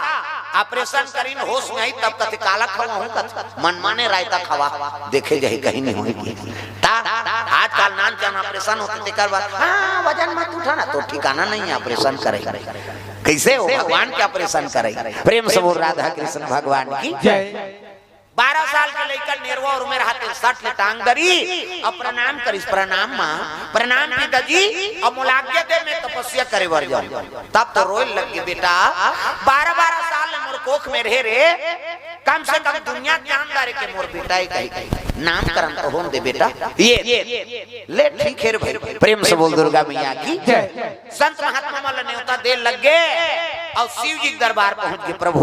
ऑपरेशन करिन, होश में आई तब कथे, "काला खवाहूं?" कथे, "मनमाने रायता खवा, देखे जाही कहीं नहीं होही।" ता आजकल नान चान ऑपरेशन होथे, तेकर बाद, "हाँ, वजन मत उठाना," तो ठिकाना नहीं हे ऑपरेशन करे। कैसे हो भगवान के ऑपरेशन करे? प्रेम से बोल राधा कृष्ण भगवान की जय। बारह साल के लइका नेरवा उमर हाथे सट ले टांग दरी, अउ प्रणाम करिस, "प्रणाम माँ, प्रणाम पिताजी, अउ मोला आज्ञा दे, मैं तपस्या करे बर जाऊं।" तब तो रोए लग गे, "बेटा, बारह बारह साल ले मोर कोख में रहे रे, कम से कम दुनिया के जान डारे के मोर बेटा हे कही, नामकरण तो होन दे बेटा। ये ले ठीक हे रे भाई, प्रेम से बोल दुर्गा मैया की जय। संत महात्मा मन ला नेवता दे लग गे अउ शिव जी के दरबार पहुंच गे, प्रभु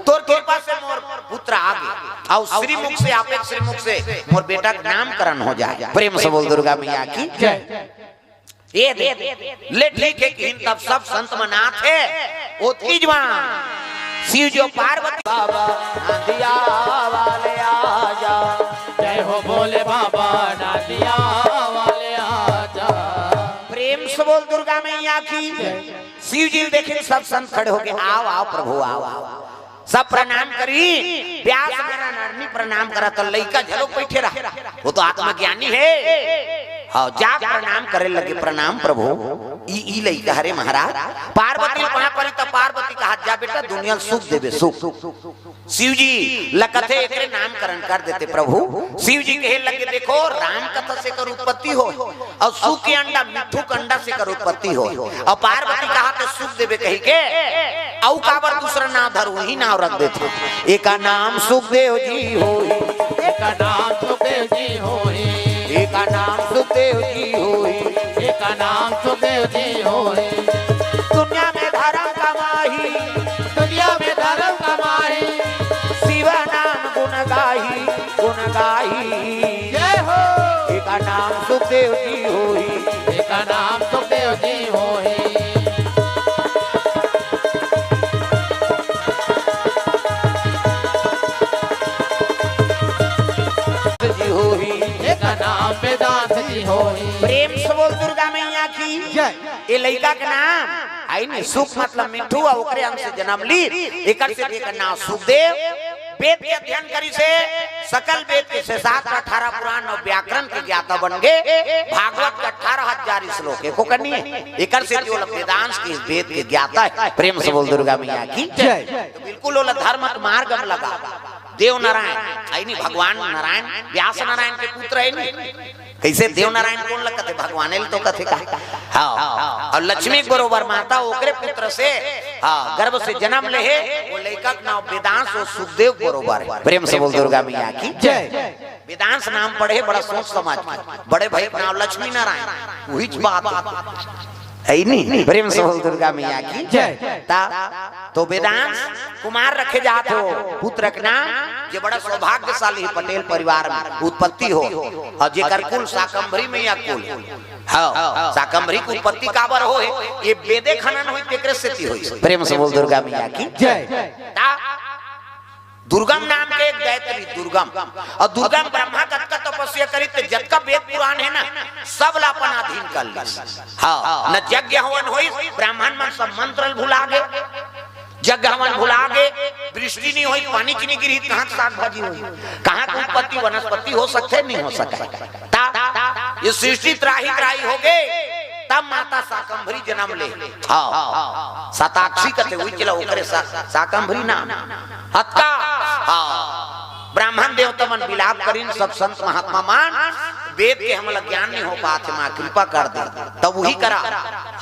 तोर कृपा से मोर पुत्र आ गे अउ श्रीमुख से, आपे के श्रीमुख से मोर बेटा के नामकरण हो जाए। प्रेम से बोल दुर्गा मैया की जय। ये दे ले ठीक हे कि तब सब संत मन आथे। ओतकी जुवार शिव जी अउ पार्वती बाबा नदिया वाले आजा। जय हो भोले बाबा नदिया वाले आजा। प्रेम से बोल दुर्गा मैया की। शिव जी ल देखे सब संत खड़े होके, "आओ, आओ प्रभु, आओ, आओ।" सब प्रणाम करी, व्यास नारायण आदमी प्रणाम करा, त लइका झलो बैठे रहा, वो तो आत्मज्ञानी हे। हाँ, जा प्रणाम करे लगे, "प्रणाम प्रभु।" ई, ई लइका हरे महाराज। पार्वती ल कहा परी, त पार्वती कहा, "जा बेटा, दुनिया ल सुख देबे, सुख।" शिव जी ल कथे, "एकरे नामकरण कर देते प्रभु।" शिव जी कहे लगे, "देखो, राम कथा से कर उत्पत्ति हो, अउ सुख के अंडा, मिट्ठू के अंडा से कर उत्पत्ति हो।" अउ पार्वती कहा के सुख देबे कही के, अउ काबर दूसरा नाव धर, वही नाव रख देथे। एका नाम सुखदेव जी होही। एका नाम सुखदेव जी होही। एका नाम सुखदेव जी होही। एका नाम सुखदेव जी होही। दुनिया में धर्म कमाही। दुनिया में धर्म कमाही। शिव नाम गुण गाही, गुण गाही। जय हो। एका नाम सुखदेव जी होही। एका नाम सुखदेव जी होही। जी होही। एका नाम वेदांत जी होही। प्रेम से बोल दुर्गा मैया की जय। ए लइका के नाम आई नहीं, सुख मतलब मिट्ठू, अउ ओकरे अंश से जन्म ली, एकर से एकर नाम सुखदेव। वेद के अध्ययन करी से सकल वेद के से सात सौ अठारह पुराण अउ व्याकरण के ज्ञाता बन गे। भागवत के अठारह हजार श्लोक एको कनी हे, एकर से जो वेदांश के वेद के ज्ञाता हे। प्रेम से बोल दुर्गा मैया की जय। तो बिल्कुल ओला धर्म के मार्ग में लगा। देव नारायण आई नहीं, भगवान नारायण, व्यास नारायण के पुत्र हे नहीं। कइसे देव नारायण कोन ल कथे? भगवाने ल तो कथे का। हाँ, अउ लक्ष्मी के बरोबर माता, ओकरे पुत्र से, हाँ, गर्भ से जन्म ले हे, वो लइका के नाव वेदांश, वो सुखदेव बरोबर हे। प्रेम से बोल दुर्गा मैया की जय। वेदांश नाम पड़े हे बड़ा सोच समझ के, बड़े भाई के नाव लक्ष्मी नारायण, वही बात हे। हे नहीं? प्रेम से बोल दुर्गा मैया की जय। ता तो वेदांश कुमार रखे जात हो, पुत्र के नाम, जे बड़ा सौभाग्यशाली हे, पटेल परिवार में उत्पत्ति हो, अउ जेकर कुल शाकंभरी मैया कुल। हाँ, शाकंभरी के उत्पत्ति काबर होहे? ये वेदे खनन होई, तेकरे सेती होई। प्रेम से बोल दुर्गा मैया की जय। ता दुर्गम नाम के एक दैत्य रहिस दुर्गम, अउ दुर्गम ब्रह्मा कतका तपस्या करिस, त जतका वेद पुराण हे ना, सब ला अपन अधीन कर लिस। हाँ, न यज्ञ हवन होइस, ब्राह्मण मन सब मंत्र ल भुला गे, यज्ञ हवन भुला गे, वृष्टि नहीं होई, पानी च नहीं गिरही, कहाँ के साग भाजी होई, कहाँ के उत्पत्ति वनस्पति हो सकथे, नहीं हो सकय। ता ये सृष्टि त्राहि त्राहि हो गे, तब माता शाकंभरी जन्म ले। हाँ, शताक्षी कथे, उही चला ओकरे शा-, शाकंभरी नाम। अतका, हाँ, ब्राह्मण देवता मन बिलाप करिन, सब संत महात्मा मन, वेद के हमला ज्ञान नहीं हो पात हे, माँ कृपा कर दे। तब उही करा,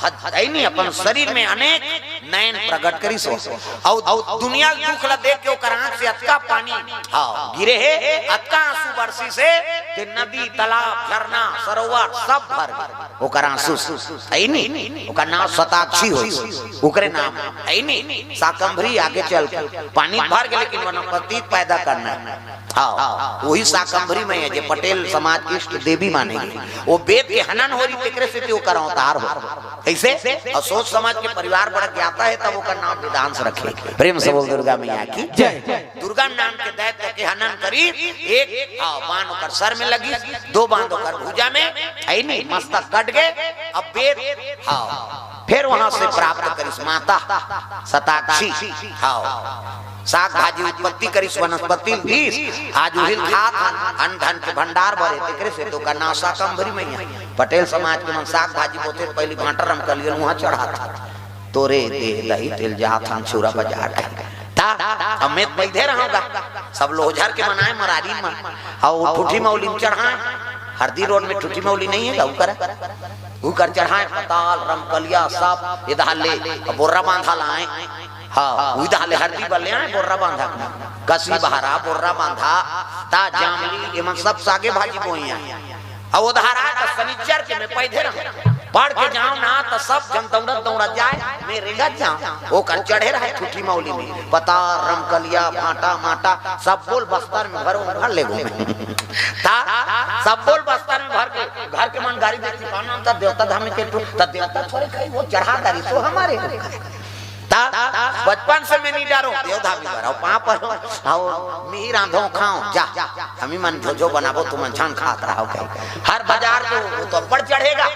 हद, हे नहीं, अपन शरीर में अनेक नयन प्रगट करिस हो। अउ, अउ दुनिया के दुख ला देख के ओकर आँख से अतका पानी, हाँ, गिरे हे, अतका आंसू बरसिस हे, ते नदी, तालाब, झरना, सरोवर सब भर गे। ओकर आंसू हे नहीं, ओकर नाम शताक्षी होइस, ओकरे नाम हे नहीं, शाकंभरी आगे चल के पानी भर गे, लेकिन वनस्पति पैदा करना हे। हाँ, वही शाकंभरी मैया हे, जे पटेल समाज के इष्ट देवी माने गे। वो वेद के हनन हो रही, तेकरे सेती ओकर अवतार हो। कइसे? अउ सोच समझ के परिवार बड़ा ज्ञाता हे, तब ओकर नाम वेदांश रखे। प्रेम से बोल दुर्गा मैया की जय। दुर्गम नाम के दैत्य के हनन करी, एक, हाँ, बाण ओकर सर में लगिस, दो बाण ओकर भुजा में, हे नहीं, मस्तक कट गे। अब वेद, हाँ, फेर वहां से प्राप्त करिस माता शताक्षी, हाँ, साग भाजी उत्पत्ति करिस, वनस्पति बीस, आज उहिल खात हन, अन्न धन के भंडार भरे, तेकरे से तो ओकर नाम शाकंभरी मैया। पटेल समाज के मन साग भाजी बोथे, पहली भांटा रमकलिया ल उहाँ चढ़ात हन। तोरे दे दही तेल जात हन छुरा बाजार के। ता, अमित बैठे रहोगा, सब लोहझर के मनाए मरारी मन, अउ ठुठी मौली में चढ़ाए, हरदी रोड में ठुठी मौली नहीं हे, उ कर, उ कर चढ़ाए, पताल, रमकलिया, सब इधर ले, बोरा बांधा लाए। हाँ, उही डहर ले हरदी बर ले आए, बोर्रा बांधा, कसी बहरा, बोर्रा बांधा, ता जामली, एमन सब सागे भाजी बोए आए। अउ ओ डहर आए त सनिच्चर के मैं पैदे रहूं, पढ़ के जांव ना त सब झन दउड़त दउड़त जाए, मैं रेंगत जांव। ओकर चढ़े रहे ठूठी मौली में पतार, रमकलिया, भांटा मांटा, सब बोल बस्तर में भर भर ले घूमे। ता सब बोल बस्तर में भर के, घर के मन गारी देथे, का नाम ता देवता धाम के टू, ता देवता थोरे खाही, ओ चढ़ा डारिस, ओ हमरे। ता बचपन से मैं नइ डारों, देव धामी बर अउ पांव परहूं, अउ मिही रांधों खाओं, जा, हमी मन झोझो बनाबो, तुमन झन खात रहव कहे। हर बजार के ओ तो अब्बड़ चढ़ेगा,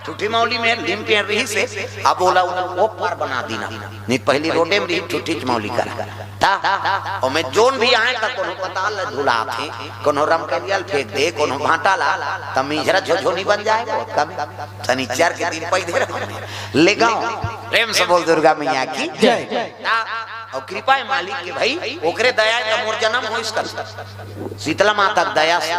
ठूठी मौली में लीम पेड़ रहिसे, अब ओला ओ पार बना दीन, नइ त पहिली रोडे में रही ठूठीच मौली करा। ता ओमे जोन भी आए, ता कोनो पताल ल धुलाथे, कोनो रमकलिया ल फेंक दे, कोनो भांटा ला, त मिंझरा झोझो नइ बन जाए, बहुत कम। सनिच्चर के दिन पैदे रहूं, ले गांव। प्रेम से बोल दुर्गा मैया की जय। ता अउ कृपा हे मालिक के भई, ओकरे दया हे त मोर जनम होइस कथे। शीतला माता के दया से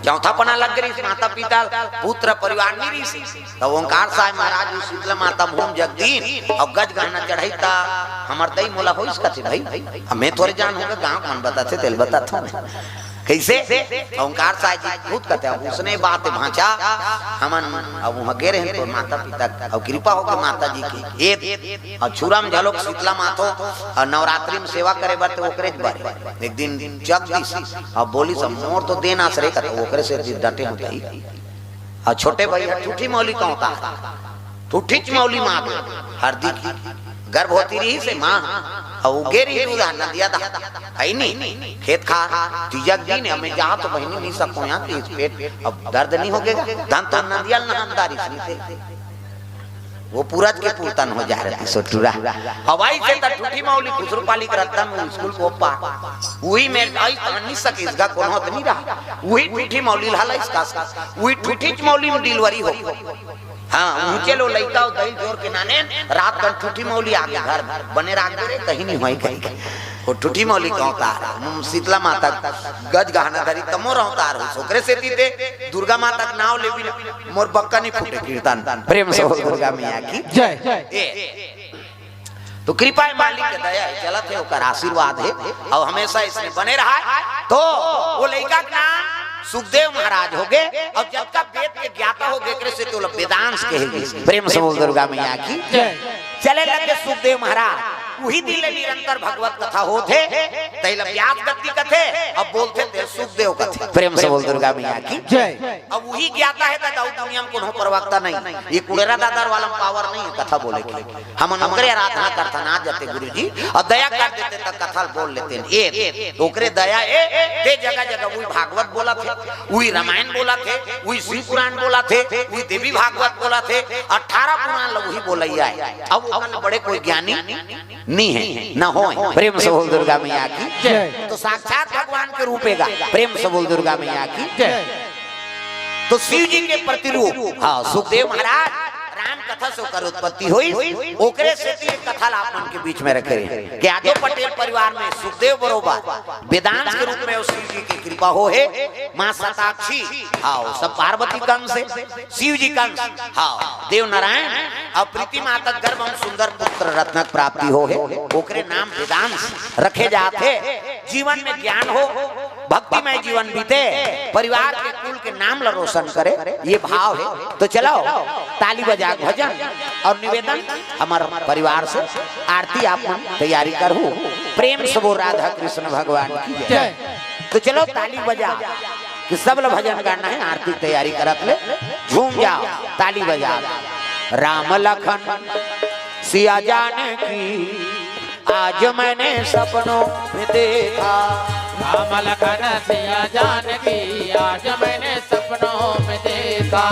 चौथा पना लग गे रिहिस, माता पिता, पुत्र परिवार नइ रिहिस। त ओंकार साय महाराज जी शीतला माता भूम जग दीन अउ गज गहना चढ़ाई, त हमर दई मोला होइस कथे भई। अब मैं थोरे जानहूं, गांव के मन बताथे, तेला बताथंव। कइसे? ओंकार साय जी खुद कथे, अब ओइसने बात हे भांचा, हमन अब उहां गे रहेन त माता पिता अउ कृपा होगे माता जी के। ए अउ छुरा म घलोक शीतला मातो, अउ नवरात्रि म सेवा करे बर त ओकरे बर एक दिन जग दिस, अउ बोलिस, "मोर तो दे नइ सकस रे," कथे, ओकरे सेती डटे हों तही। अउ छोटे भई ह ठूठी मौली कहूं ता, ठूठीच मौली मां गे, हरदी के गर्भवती रहिसे मां, अउ गे रिहिस दूध नदिया डहर, हइ नी, खेत खार, तीजा के दिन, अब मैं जांव त बहिनी नइ सकंव, इहां तीज पेट, अब दर्द नइ होगे गा, धन तो नदिया ल नहान डारिस रहिसे। ओ पूरत के पूरतन हो जाय रहिस ओ टूरा। हवय से त ठूठी मौली खुसरू पाली के रद्दा में स्कूल के ओ पार। उही में अइस त नइ सकिस गा, कोनो ह त नइ रहा। उही ठूठी मौली ल हलइस कस। उही ठूठीच मौली में डिलीवरी हो। हाँ, उहें ले ओ लइका अउ दई ल जोर के नानेन, रात कन ठूठी मौली आगे घर बने राख दे रे, कहीं नइ होय कहिके। ओ ठूठी मौली कहूं ता, शीतला माता गज गहना धरी त मोर अवतार होइस, ओकरे सेती ते दुर्गा माता के नांव लेबे न, मोर बक्का नइ फूटे कीर्तन। प्रेम से बोल दुर्गा मैया की जय। ए, त कृपा हे मालिक के दया हे, चलत हे ओकर आशीर्वाद हे, अउ हमेशा अइसने बने रहय। त ओ लइका के नाम सुखदेव महाराज होगे, अउ जतका वेद के ज्ञाता होगे, एकरे सेती ओला वेदांश कहे गिस। प्रेम से बोल दुर्गा मैया की जय। चले लगे सुखदेव महाराज, उही दिन ले निरंतर भगवत कथा होत हे, तही ल व्यास गद्दी कथे, अउ बोलथे ते सुखदेव कथे। प्रेम से बोल दुर्गा मैया की जय। अब उही ज्ञाता हे, त अउ दुनिया में कोनो प्रवक्ता नहीं, ए कुड़ेरा दादर वाला म पावर नहीं हे कथा बोले के। हमन ओकरे आराधना करथन, आ जाते गुरुजी, अउ दया कर देते त कथा ल बोल लेतेन। ए, ओकरे दया ए, ते जगह जगह उही भागवत बोलत हे, उही रामायण बोलत हे, उही शिव पुराण बोलत हे, उही देवी भागवत बोलत हे, अठारह पुराण ल उही बोलइया हे। अब ओकर ले बड़े कोई ज्ञानी नइ हे, न होय। प्रेम से बोल दुर्गा मैया की जय। त साक्षात भगवान के रूप हे गा। प्रेम से बोल दुर्गा मैया की जय। त शिव जी के प्रतिरूप, हाँ, सुखदेव महाराज, राम कथा से ओकर उत्पत्ति होइस, ओकरे सेती ए कथा ल आप मन के बीच में रखे रहेन। कि आजो पटेल परिवार में सुखदेव बरोबर वेदांश के रूप में ओ शिव जी के कृपा होहे। माँ शताक्षी, हाँ, सब पार्वती के अंश हे, शिव जी के अंश, हाँ, देव नारायण, अउ प्रीति माता के गर्भ म सुंदर पुत्र रत्न के प्राप्ति होहे, ओकरे नाम वेदांश रखे जात हे। जीवन में ज्ञान हो, भक्तिमय जीवन बीते, परिवार के कुल के नाम ल रोशन करे, ए भाव हे। त चलो, ताली बजा के भजन अउ निवेदन, हमर परिवार से आरती आप मन तैयारी करहू। प्रेम से बोल राधा कृष्ण भगवान की जय। जय। त चलो, ताली बजा के सब ल भजन गाना हे, आरती तैयारी करत ले झूम जाव, ताली बजा। राम लखन सिया जानकी आज मैंने सपनों में देखा। राम लखन सिया जानकी आज मैंने सपनों में देखा।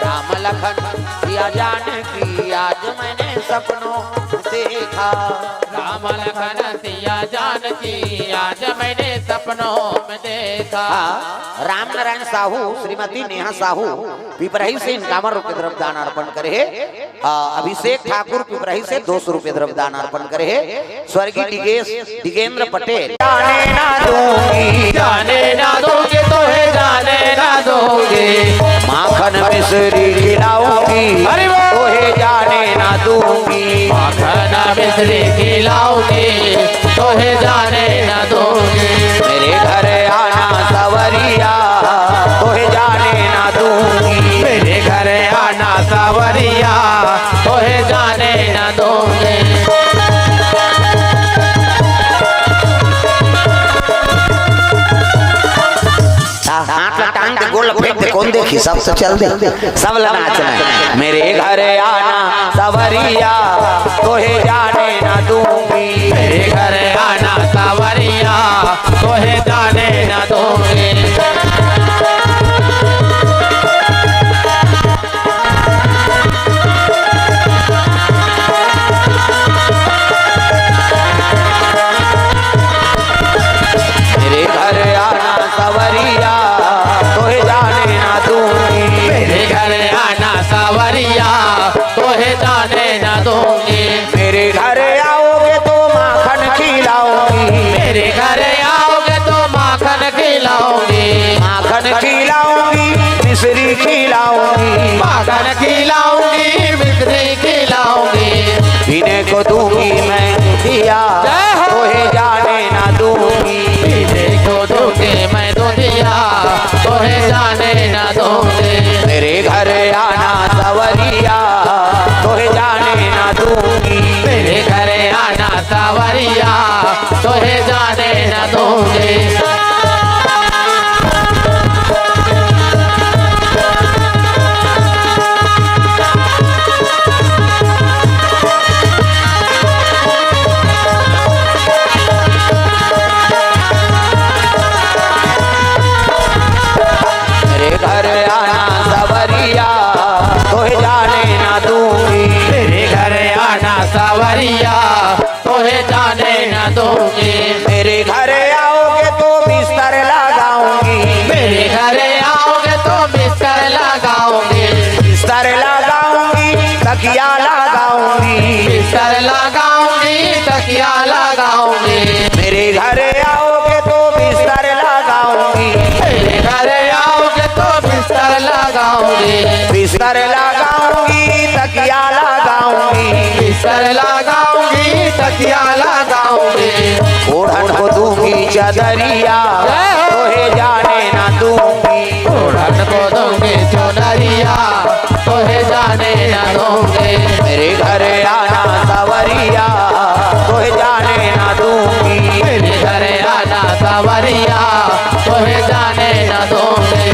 राम लखन सिया जानकी आज मैंने सपनों में देखा। राम लखन सिया जानकी आज मैंने सपनों में देखा। हाँ, राम नारायण साहू, श्रीमती नेहा साहू, पिपरही से इक्यावन रुपये द्रव्य दान अर्पण करे हे। आ, अभिषेक ठाकुर पिपरही से दो सौ रुपये द्रव्य दान अर्पण करे हे। स्वर्गीय डिगेश, डिगेंद्र पटेल। जाने ना दूंगी, जाने ना दोगे, तो है जाने ना दोगे। माखन मिश्री खिलाऊंगी, अरे वाह। तो है जाने ना दूंगी। माखन ना मिश्री खिलाऊंगी, तोहे जाने ना दूंगी। मेरे घर आना सवरिया, तोहे जाने ना दूंगी। मेरे घर आना सवरिया, तोहे जाने ना दूंगी। हाथ ला टांग दे, गोड़ ला फेंक दे, कौन देखी? सब तो चल दे, सब ला नाचना है। मेरे घर आना सवरिया, तोहे जाने ना दूंगी। मेरे घर आना सवरिया, तोहे जाने ना दूंगी। मेरे घर आना सवरिया, तोहे जाने ना दूंगी। मेरे घर आना सवरिया, तोहे जाने ना दूंगी। मेरे घर आओगे तो माखन खिलाऊंगी। मेरे घर आओगे तो माखन खिलाऊंगी। माखन खिलाऊंगी, मिश्री खिलाऊंगी। माखन खिलाऊंगी, मिश्री खिलाऊंगी। पीने को दूंगी मैं दूधिया, जय हो। तोहे जाने ना दूंगी। पीने को दूंगी मैं दूधिया, तोहे जाने ना दूंगी। मेरे घर आना सवरिया, तोहे जाने ना दूंगी। मेरे घर आना सवरिया, तोहे जाने ना दूंगी। मेरे घर आना सवरिया, तोहे जाने ना दूंगी। मेरे घर आना सवरिया, तोहे जाने ना दूंगी। मेरे घर आओगे तो बिस्तर लगाऊंगी। मेरे घर आओगे तो बिस्तर लगाऊंगी। बिस्तर लगाऊंगी, तकिया लगाऊंगी। बिस्तर लगाऊंगी, तकिया लगाऊंगी। मेरे घर आओगे तो बिस्तर लगाऊंगी। मेरे घर आओगे तो बिस्तर लगाऊंगी। बिस्तर लगाऊंगी, तकिया लगाऊंगी। बिस्तर लगाऊंगी, तकिया लगाऊंगी। ओढ़न को दूंगी चदरिया, जय हो। तोहे जाने ना दूंगी। ओढ़न को दूंगी चुनरिया, तोहे जाने ना दूंगी। मेरे घर आना सवरिया, तोहे जाने ना दूंगी। मेरे घर आना सवरिया, तोहे जाने ना दूंगी।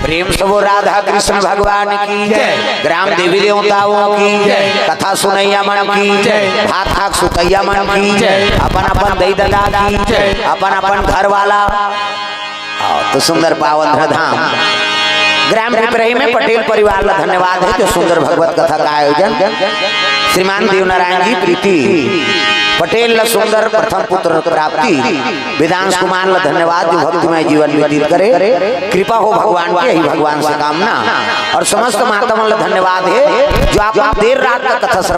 प्रेम से वो राधा कृष्ण भगवान की जय। ग्राम देवी देवताओं की जय। कथा सुनैया मन की जय। भात खाक सुतैया मन की जय। अपन अपन दई ददा की जय। अपन अपन घर वाला। आओ तो सुंदर पावन धरधाम ग्राम पिपरही में पटेल परिवार ला धन्यवाद है जो सुंदर भगवत कथा का आयोजन श्रीमान देवनारायण जी प्रीति पटेल ला सुंदर प्रथम पुत्र प्राप्ति। वेदांश कुमार ला धन्यवाद जो भक्तिमय जीवन व्यतीत करे। कृपा हो भगवान के, यही भगवान से कामना। और समस्त माता मन ला धन्यवाद है जो आप देर रात तक कथा श्रवण